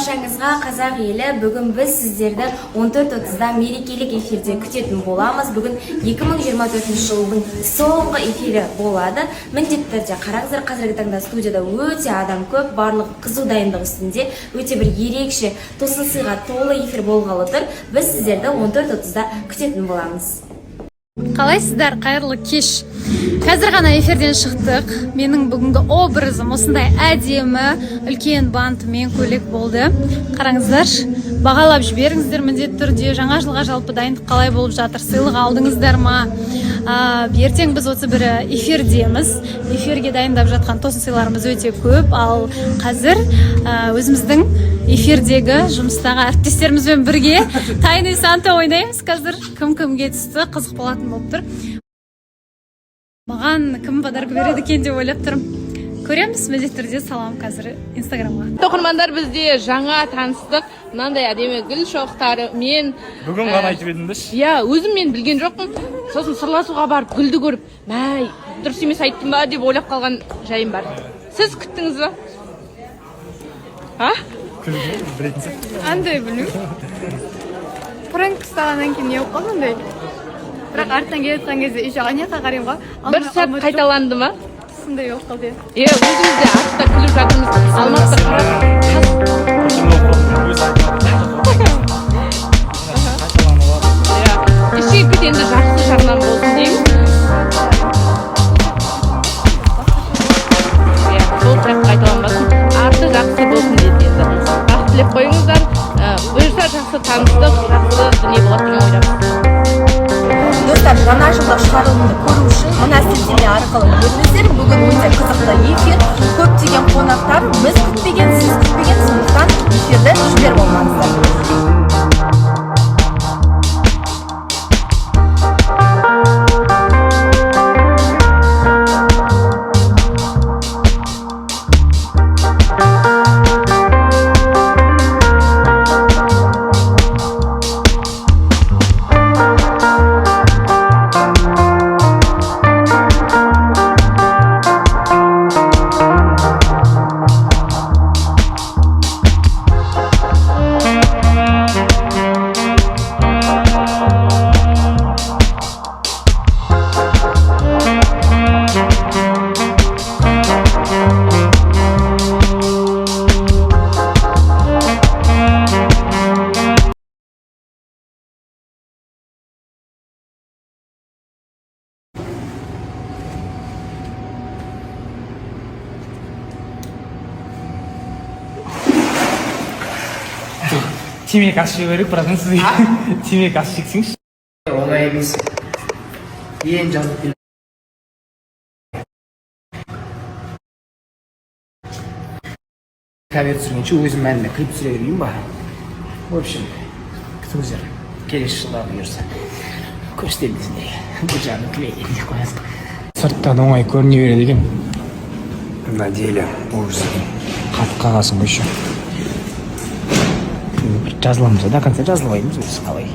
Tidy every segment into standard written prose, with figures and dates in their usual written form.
Баршаңызға, қазақ елі! Бүгін біз сіздерді 14:30-да мерекелік эфирде күтетін боламыз. Бүгін 2024 жылдың соңғы эфирі болады. Міндетті түрде қараңыздар. Қазіргі таңда студияда өте адам көп, барлығы қызу дайындық үстінде. Өте бір ерекше, тосын сыйға толы эфир болғалы тұр. Біз сіздерді 14:30-да күтетін боламыз. Қалайсыздар? Қайырлы кеш! Қазір ғана эфирден шықтық. Менің бүгінгі образым осындай әдемі, үлкен бантымен көйлек болды. Қараңыздаршы, бағалап жіберіңіздер міндетті түрде. Жаңа жылға жалпы дайындық қалай болып жатыр? Сыйлық алдыңыздар ма? Ертең біз 31-і эфирдеміз. Эфирге дайындап жатқан тосын сыйларымыз өте көп. Ал қазір өзіміздің эфирдегі, жұмыстағы әріптестерімізбен бірге Тайный Санта ойнаймыз. Қазір кім кімге түсті, қызық болатын болып тұр. Маған кім подарок береді екен деп ойлап тұрмын. Көреміз, міндетті түрде саламын қазір Инстаграмға. Оқырмандар, бізде жаңа таныстық, мынандай әдемі гүл шоқтары мен Бүгін ғана айтып едім деші. Иә, өзім мен білген жоқпын. Сосын сырласуға барып гүлді көріп, мә, дұрыс емес айттым ба деп ойлап қалған жайым бар. Сіз күттіңіз ба, а? Білетін сияқты. Андай, білмеймін, пранк ұстағаннан кейін не болып қалды андай. Бірақ арттан келе жатқан кезде еще ана жаққа қараймын ғой. Бір сәт қайталанды ма? Сондай болып қалды, иә. Иә, өзіміз де артта күліп жатырмыз. Алматыда қарап Бірдеме болып қалдым, өзі айтып қайталанып. Иә, ештеңе, енді жақсы жағынан болсын дейміз. Иә, сол сияқты қайталанбасын, арты жақсы болсын дейді. Енді бақыт тілеп қойыңыздар. Бұйырса, жақсы таныстық, жақсы дүние болады деген ойдамыз. Достар, жаңа жылдық шығарылымды көру үшін мына сілтеме арқылы өтіңіздер. Бүгін өте қызықты эфир, көптеген қонақтар, біз күтпеген, сіз күтпеген, сондықтан эфирді жіберіп алмаңыздар. Темекі ас жеу керек, братан, сізге темекі ас жексеңші. Оңай емес. Ең жазылып келе. Кавер түсіргенше, өзім әніме клип түсіре берейін ба? В общем, күтіңіздер. Келесі жылда бұйырса, көрсетемін сендерге. Бұл жағын клей деп қоясың. Сырттан оңай көріне береді екен, на деле ужас екен. Қатып қалғансың ғой еще. Бір жазыламыз ба, до конца жазылмаймыз өзі қалай?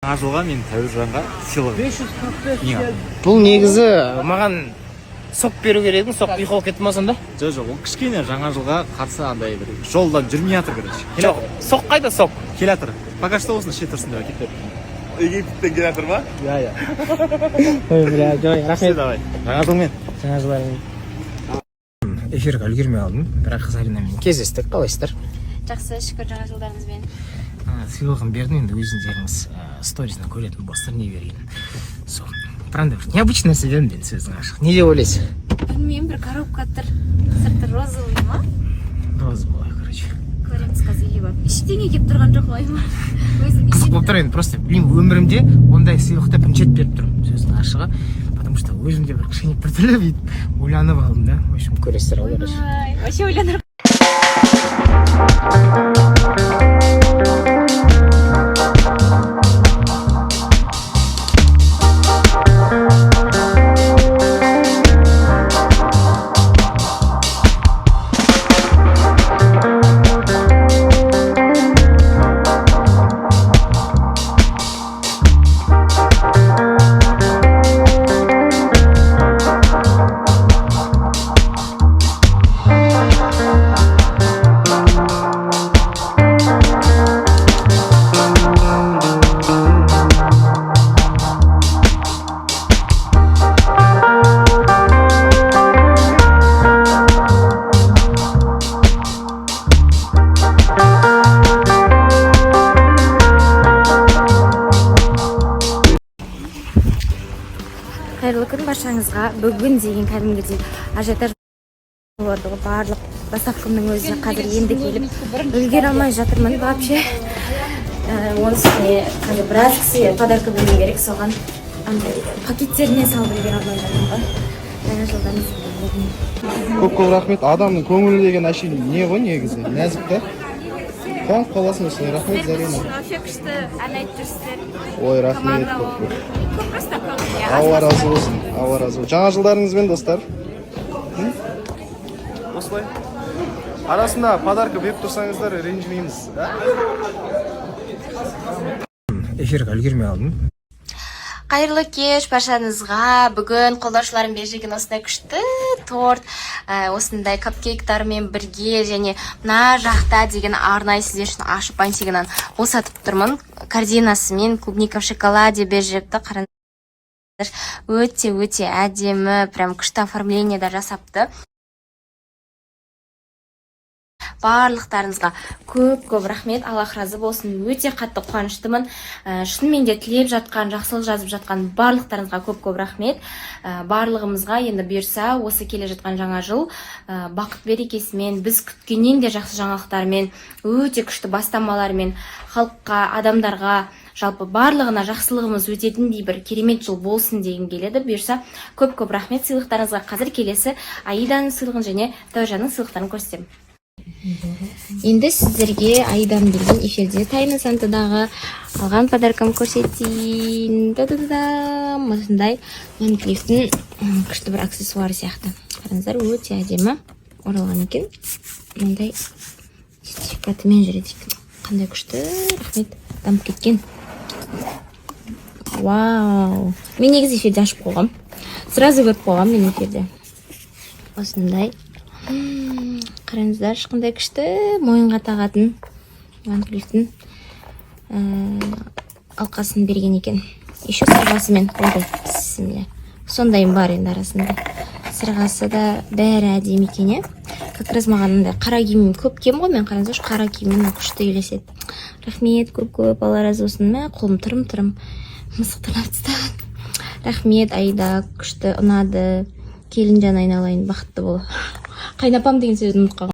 Жаңа жылға мен Тәуіржанға сыйлық. Бұл негізі маған сок беру керек еді. Сок ұйқы болып кетті ма сонда? Жоқ, ол кішкене жаңа жылға қарсы андай бір жолдан жүрмей жатыр, короче. Жоқ, сок қайда, сок? Келе жатыр. Пока что осыны іше тұрсын деп әкеліп бердім. Египеттен келе жатыр ма? Иә. Ой, бля, жой, рахмет. Давай, жаңа жылмен! Жаңа жылдармен! Эфирге үлгермей қалдым, бірақ Заринамен кездестік. Қалайсыздар? Жақсы, шүкір, жаңа жылдарыңызбен! Сыйлығын бердім енді, өздеріңіз сторисынан көретін болсыздар не бергенін. Сол бір андай бір необычный нәрсе бердім енді, сөздің ашығы. Не деп ойлайсыз? Білмеймін, бір коробка тұр, сырты розовый ма? Розовый, короче. Көреміз қазір үйге барып. Ештеңе келіп тұрған жоқ ойыма өзім. Қызық болып тұр енді. Просто білмеймін, өмірімде ондай сыйлықты бірінші рет беріп тұрмын, сөздің ашығы, потому что өзім де бір кішкене біртүрлі бүйтіп ойланып алдым да. В общем, көресіздер ғой, короче. Ойбай, вообще ойланып. Қайырлы күн баршаңызға! Бүгін деген кәдімгідей ажиотаж болады ғой. Барлық доставкамның өзі қазір енді келіп, үлгере алмай жатырмын вообще. Оның үстіне қазір біраз кісіге подарка беру керек, соған андай пакеттеріне салып үлгере алмай жатырмын ғой. Жаңа жылдарыңыз болсын! Көп көп рахмет! Адамның көңілі деген әшейін не ғой, негізі нәзік та, қуанып қаласың осылай. Рахмет, Зарина. Вообще күшті ән айтып жүрсіздер. Ой, рахмет көп көп. Көп, просто көп. Алла разы болсын, Алла разы болсын. Жаңа жылдарыңызбен, достар! Осылай арасында подарка беріп тұрсаңыздар, ренжімейміз, а? Эфирге үлгермей қалдым. Қайырлы кеш баршаңызға! Бүгін қолдаушыларым берген осындай күшті торт, осындай капкейктармен бірге және мына жақта деген арнайы сіздер үшін ашып, бантигінен босатып тұрмын. Корзинасымен клубника в шоколаде беріп жіберіпті. Қараңыздар, өте өте әдемі, прям күшті оформление да жасапты. Барлықтарыңызға көп көп рахмет, Аллах разы болсын! Өте қатты қуаныштымын. Шынымен де тілеп жатқан, жақсылық жазып жатқан барлықтарыңызға көп көп рахмет. Барлығымызға енді бұйырса, осы келе жатқан жаңа жыл бақыт берекесімен, біз күткеннен де жақсы жаңалықтармен, өте күшті бастамалармен, халыққа, адамдарға, жалпы барлығына жақсылығымыз өтетіндей бір керемет жыл болсын дегім келеді. Бұйырса, көп көп рахмет сыйлықтарыңызға! Қазір келесі Аиданың сыйлығын және Тәужанның сыйлықтарын көрсетемін. Енді сіздерге Аиданың берген, эфирде Тайна Сантадағы алған подаркам көрсетейін. Та да дам, осындай Ван Клифтің күшті бір аксессуары сияқты. Қараңыздар, өте әдемі оралған екен, мындай сертификатымен жүреді екен. Қандай күшті, рахмет! Дамып кеткен. Вау, мен негізі эфирде ашып қойғам, сразу көріп қойғам мен эфирде. Осындай, қараңыздаршы, қандай күшті, мойынға тағатын Ван Клифтің алқасын берген екен, еще сырғасымен. Ойбай, бісміллә, сондайым бар енді арасында. Сырғасы да, бәрі әдемі екен, иә. Как раз маған мындай қара киімім көп киемін ғой мен. Қараңыздаршы, қара киіммен күшті үйлеседі. Рахмет көп көп, Алла разы болсын! Мә, қолым тырым тырым, мысық тырнап тастаған. Рахмет, Аида, күшті, ұнады. Келінжан айналайын, бақытты бол! Қайнапам деген сөзді ұмытып қалғанмын.